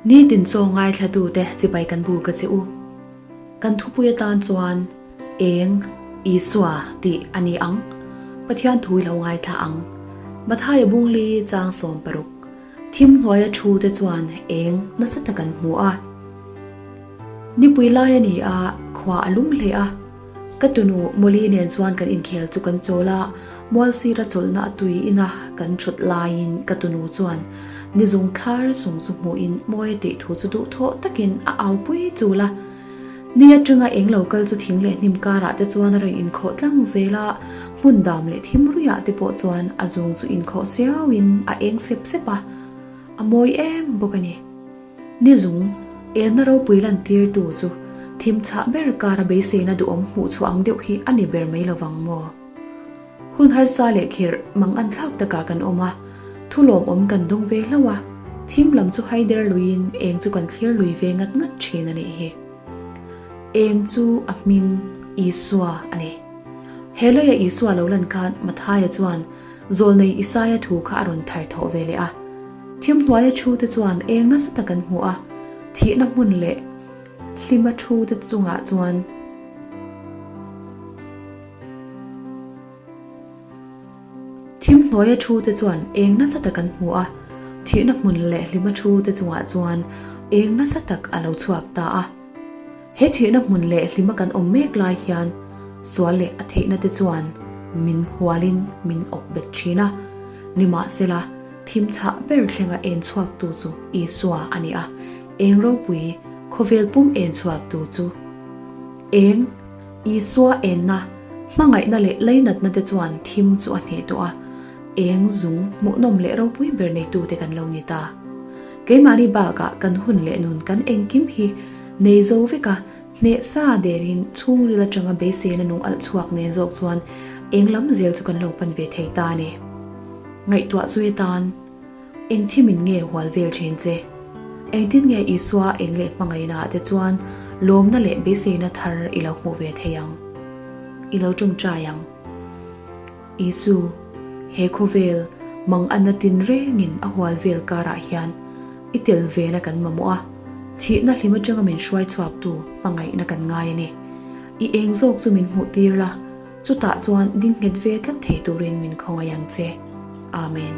Nitin chaw ngaithlatute chibai kan buk a che u. Kan thupui atan chuan Eng, Isua tih a ni ang. Pathian thu i lo ngaithla ang. Mathaia bungli chang 60. Thim hnuaia thu te chuan eng nasa tak an hmu a. Nipui lai a ni a, khua a lum hle a. Ka tunu Molly nen chuan kan inkhel chu kan chawl a, mual sira chawlhna a tui ina kan thut laiin ka tunu chuan ni zung thlar sung chu hmuhin mawi a tih thu chu duhthawh takin a aupui chul a. Ni atanga eng lo kal chu thing leh hnim karah te chuan a rawn inkhawh tlang zel a, hmun dam leh thim ruiah te pawh chuan a zung chu inkhawh siauin a eng sep sep a, a mawi em bawk a ni. Ni zung, enna ropui lantirtu chu thim chhah ber kara beiseina duhawm hmuh chhuah ang deuh hi a ni ber mai lovang maw? Hun harsa leh khirh mang an thlak takah kan awm a, thu lawmawm kan dawng ve hlauh a, thim lam chu haider luiin eng chu kan thlir lui ve ngat ngat thin a nih hi. Eng chu a hming Isua a ni. He leia Isua lo lan khan Mathaia chuan Zawlnei Isaia thu kha a rawn thar thawh ve leh a. Thim hnuaia thu te chuan eng nasa tak an hmu a, thihna hmun leh hlima thu te chungah chuan Thim hnuaia thu te chuan eng nasa tak an hmu a, thihna hmun leh hlima thu te chungah chuan eng nasa tak a lo chhuak ta a. He thihna hmun leh hlima kan awm mek lai hian sual leh a theihna te chuan min hualin min awp bet thin a. Nimahsela, thim chhah ber thlenga en chhuaktu chu Isua a ni a, eng ropui khawvel pum en chhuaktu chu eng Isua enna, hmangaihna leh leinatna te chuan thim chu a hneh tawh a, eng zung hmuhnawm leh ropui ber neitute kan lo ni ta. Keimahni bakah kan hun leh nun kan engkim hi nei zo vek a, hneh sa derin chhungril atanga beiseina nung alh chhuak nen zawk chuan eng lam zel chu kan lo pan ve thei ta a ni. Ngaihtuah chu atan eng thi min nge hual vel thin che? Engtin nge Isua eng leh hmangaihna ah te chuan lawmna leh beiseina thar i lo hmuh ve thei ang? I lo tawngtai ang. Isu, he khawvel mang a na tin rengin a hual vel karah hian i tel vena kan mamawh a, thihna hlim atanga min hruai chhuaktu hmangaihna kan ngai a ni. I eng zawk chu min hmuh tir la, chutah chuan ding nghet ve tlat thei turin min khawngaih ang che. Amen.